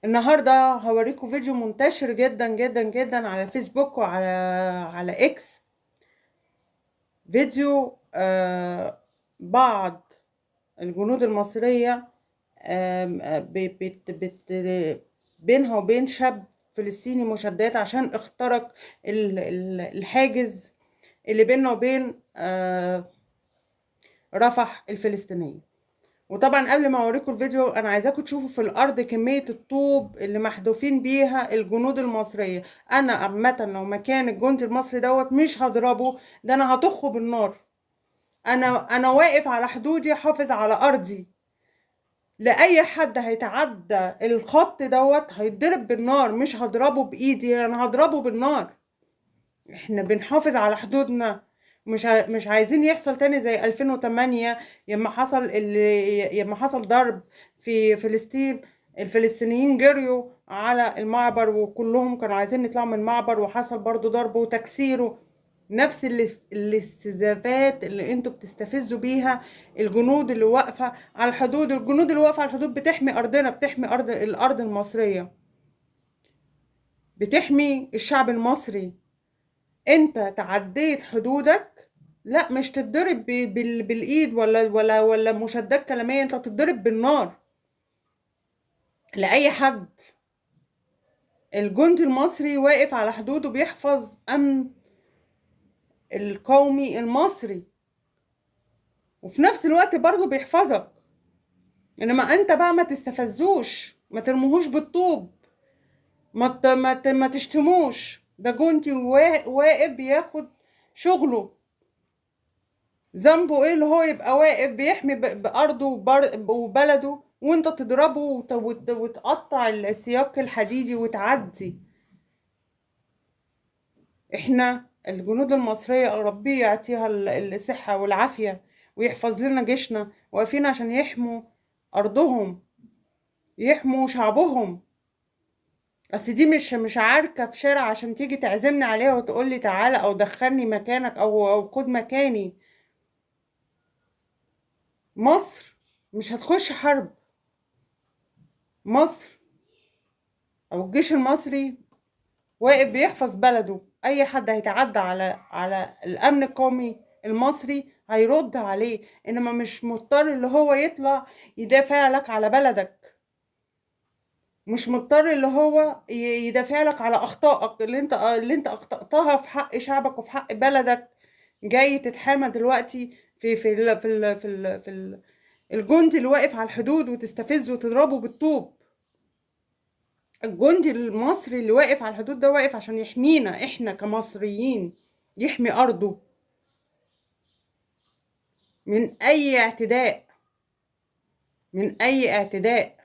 النهارده هوريكم فيديو منتشر جدا جدا جدا على فيسبوك وعلى اكس. فيديو بعض الجنود المصرية بت بت بينها وبين شاب فلسطيني مشادات عشان اخترق الحاجز اللي بيننا وبين رفح الفلسطينية. وطبعا قبل ما اوريكم الفيديو انا عايزاكم تشوفوا في الارض كمية الطوب اللي محذوفين بيها الجنود المصرية. انا عامة لو مكان الجندي المصري دوت مش هضربه، ده انا هطخه بالنار. انا واقف على حدودي، حافظ على ارضي. لاي حد هيتعدى الخط دوت هيتضرب بالنار، مش هضربه بايدي، انا هضربه بالنار. احنا بنحافظ على حدودنا، مش عايزين يحصل تاني زي 2008 يما حصل ضرب في فلسطين. الفلسطينيين جريوا على المعبر وكلهم كانوا عايزين يطلعوا من المعبر، وحصل برضو ضرب وتكسيره. نفس الاستزافات اللي انتوا بتستفزوا بيها الجنود اللي واقفة على الحدود. الجنود اللي واقفة على الحدود بتحمي أرضنا، بتحمي الأرض المصرية، بتحمي الشعب المصري. انت تعديت حدودك، لا مش تتضرب بالايد ولا مشادات كلامية، انت تتضرب بالنار لاي حد. الجندي المصري واقف على حدوده بيحفظ امن القومي المصري، وفي نفس الوقت برضه بيحفظك. انما انت بقى ما تستفزوش، ما ترموهوش بالطوب، ما تشتموش. ده جندي واقف بياخد شغله، ذنبه ايه اللي هو يبقى واقف بيحمي بارضه وبلده، وانت تضربه وتقطع السياق الحديدي وتعدي. احنا الجنود المصرية ربي يعطيها الصحة والعافية ويحفظ لنا جيشنا، واقفين عشان يحموا ارضهم، يحموا شعبهم. بس دي مش عاركة في شارع عشان تيجي تعزمني عليها وتقولي تعالى او دخلني مكانك او خد مكاني. مصر مش هتخش حرب. مصر او الجيش المصري واقف بيحفظ بلده. اي حد هيتعدى على الامن القومي المصري هيرد عليه، انما مش مضطر اللي هو يطلع يدافع لك على بلدك، مش مضطر اللي هو يدافع لك على اخطائك اللي انت اخطأتها في حق شعبك وفي حق بلدك. جاي تتحامى دلوقتي في في ال في ال في ال في ال الجندي اللي واقف على الحدود وتستفزه وتضربه بالطوب. الجندي المصري اللي واقف على الحدود ده واقف عشان يحمينا احنا كمصريين، يحمي ارضه من اي اعتداء، من اي اعتداء.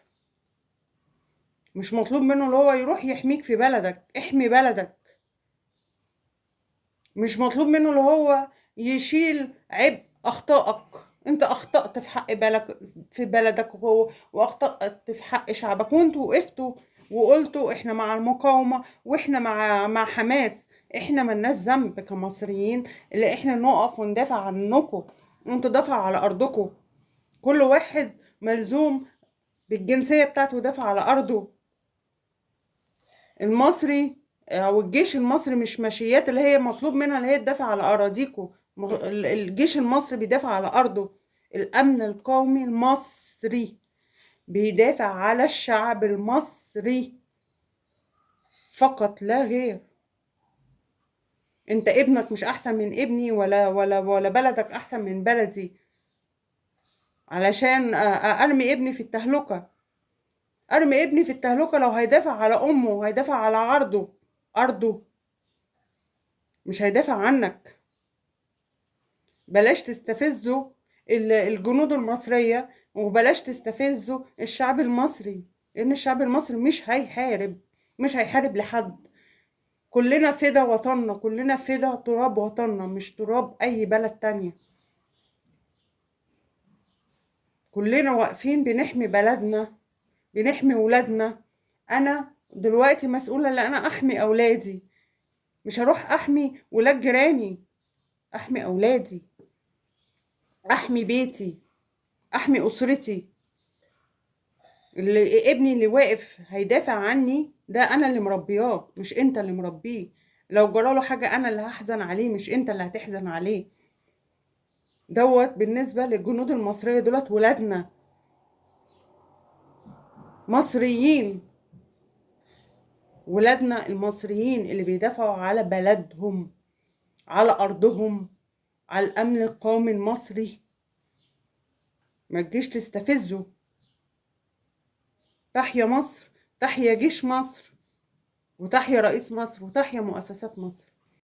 مش مطلوب منه اللي هو يروح يحميك في بلدك، احمي بلدك. مش مطلوب منه اللي هو يشيل عبء اخطائك. انت اخطأت في حق بلدك، في بلدك واخطأت في حق شعبك، وانتوا وقفتوا وقلتوا احنا مع المقاومة واحنا مع حماس. احنا ملناش ذنب كمصريين اللي احنا نقف وندافع عنكم، انتوا دافعوا على ارضكم. كل واحد ملزوم بالجنسية بتاعته ودافع على ارضه. المصري او الجيش المصري مش ماشيات اللي هي مطلوب منها اللي هي تدافع على اراضيكم. الجيش المصري بيدافع على ارضه. الامن القومي المصري بيدافع على الشعب المصري فقط لا غير. انت ابنك مش احسن من ابني ولا بلدك احسن من بلدي علشان ارمي ابني في التهلكة. ارمي ابني في التهلكة لو هيدافع على امه، هيدافع على عرضه، ارضه، مش هيدافع عنك. بلاش تستفزوا الجنود المصرية، وبلاش تستفزوا الشعب المصري، لان الشعب المصري مش هيحارب، مش هيحارب لحد. كلنا فدا وطننا، كلنا فدا تراب وطننا، مش تراب اي بلد تانية. كلنا واقفين بنحمي بلدنا، بنحمي ولادنا. انا دلوقتي مسؤولة ان انا احمي اولادي، مش هروح احمي ولاد جيراني. احمي اولادي، احمي بيتي، احمي اسرتي. اللي ابني اللي واقف هيدافع عني ده انا اللي مربياه، مش انت اللي مربيه. لو جراله حاجة انا اللي هحزن عليه، مش انت اللي هتحزن عليه. دوت بالنسبة للجنود المصرية، دولت ولادنا مصريين، ولادنا المصريين اللي بيدافعوا على بلدهم، على أرضهم، على الأمن القومي المصري. ما تجيش تستفزه. تحيا مصر، تحيا جيش مصر، وتحيا رئيس مصر، وتحيا مؤسسات مصر.